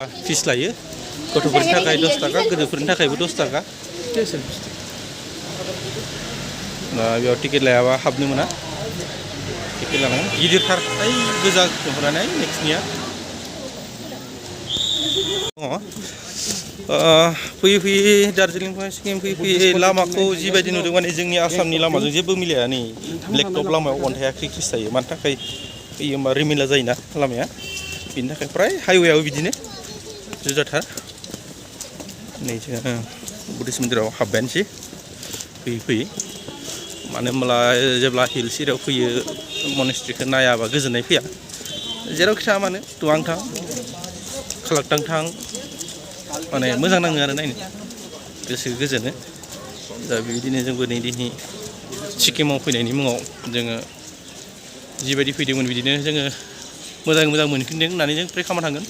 फिस लायो गथ'फोरनि थाखाय 10 टाका गोदोरफोरनि थाखायबो 10 टाका बेयाव टिकेट लायाबा हाबनो मोना टिकेट लानांगोन गिदिरथार ओइ गोजा नुहुरनानै नेक्स्टनिया दङ फैयै फैयै दार्जिलिंनिफ्राय सिक्किम फैयै फैयै लामाखौ जिबायदि नुदों माने जोंनि आसामनि लामाजों जेबो मिलाया नै ब्लेक टप लामायाव अन्थाइआ ख्रि ख्रिस थायो मानि थाखाय फैयो होमबा रिमिला जायोना लामाया बेनि थाखाय फ्राय हाइवेआबो बिदिनो जुदाथार नै जोङो बुद्धिस्ट मन्दिराव हाबबायानोसै फैयै फैयै मानो होनब्ला जेब्ला हिल सिरियाव फैयो मनेस्ट्रिखौ नायाबा गोजोननाय फैया जेरावखि थाङा मानो दुआं थां खालाकटां थां माने मोजां नाङो आरो नायनो गोसो गोजोनो दा बेबायदिनो जोंबो नै दिनै सिक्किमाव फैनायनि मुङाव जोङो जिबायदि फैदोंमोन बिदिनो जोङो मोजां मोनफिनदों होननानै जों प्रे खालामना थांगोन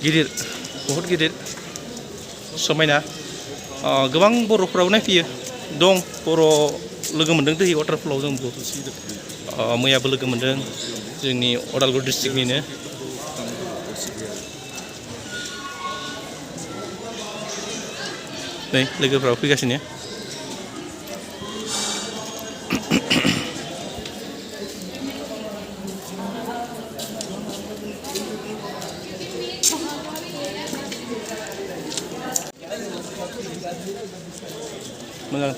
गिदिर बहुत गिदिर समायना गोबां बर'फोराबो नायफैयो दं बर' लोगो मोनदों दै वाटारफलाव जोंबो मैयाबो लोगो मोनदों जोंनि अदालगुरि डिस्ट्रिक्टनिनो नै लोगोफ्राबो फैगासिनो मोजां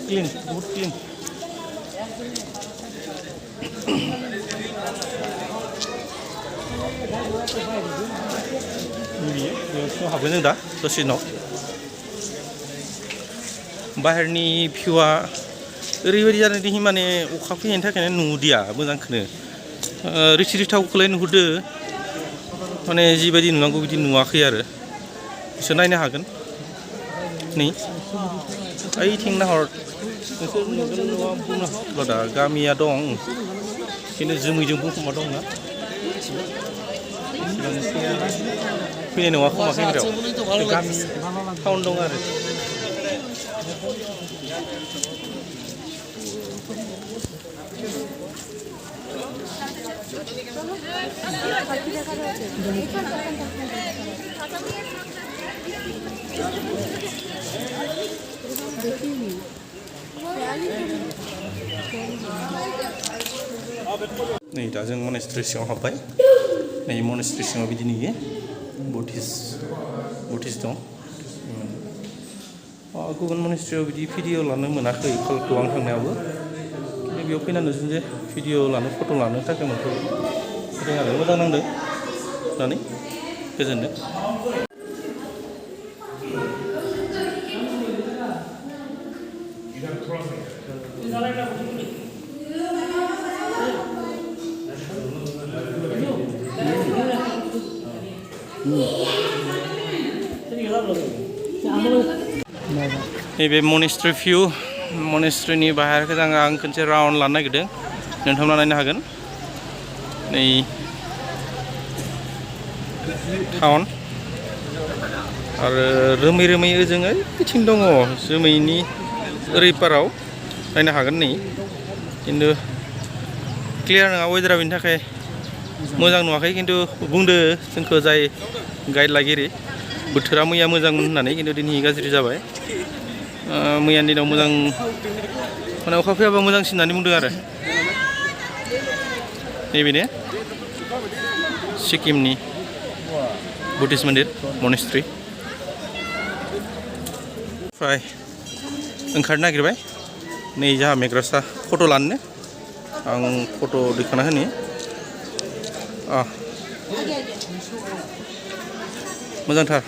क्लिन बहुत क्लिन बेयाव हाबगोन जों दा दसे उनाव बाहेरनि भिउआ ओरैबायदि जादों दिनै माने अखा फैनायनि थाखायनो नुदिया मोजांखौनो रिथि रिथावखौलाय नुहुरदो माने जिबायदि नुनांगौ बिदि नुवाखै आरो बिसोर नायनो हागोन नै ओइथिं नाहर नोंसोर नुगोन नुवा बुंनो हाथ'ला दा गामिया दं खिन्थु जोमैजों बुंफबना दं ना फैनाय नङा खोमा फैग्रायाव गामि टाउन दं आरो नै दा जों मनेस्ट्रि सिङाव हाबबाय नै मनेस्ट्रि सिङाव बिदि नुयो बुद्धिस्ट दं गुबुन मनेस्ट्रियाव बिदि भिडिअ लानो मोनाखै खालखौ आं थांनायावबो खिन्थु बेयाव फैना नुदों जे भिडिअ लानो फट' लानो थाखाय मोनथ'दों आरो मोजां नांदों होननानै गोजोनदों नैबे मनेस्ट्रि भिउ मनेस्ट्रिनि बाहेरखौ आं खनसे राउन्ड लानो नागिरदों नोंथांमोना नायनो हागोन नै टाउन आरो रोमै ओजों ओइथिं दङ जोमैनि ओरै पाराव नायनो हागोन नै खिन्थु क्लियार नङा वेदारा बेनि थाखाय मोजां नुवाखै खिन्थु बुंदो जोंखौ जाय गाइड लागिरि बोथोरा मैया मोजांमोन होननानै खिन्थु दिनै गाज्रि जाबाय मैयानि दिनाव मोजां माने अखा फैयाबा मोजांसिन होननानै बुंदों आरो नैबेनो सिक्किमनि बुद्धिस्ट मन्दिर मनेस्ट्रि ओमफ्राय ओंखारनो नागिरबाय नै जोंहा मेग्रासा फट' लानोनो आं फट' दैखांना होनि मोजांथार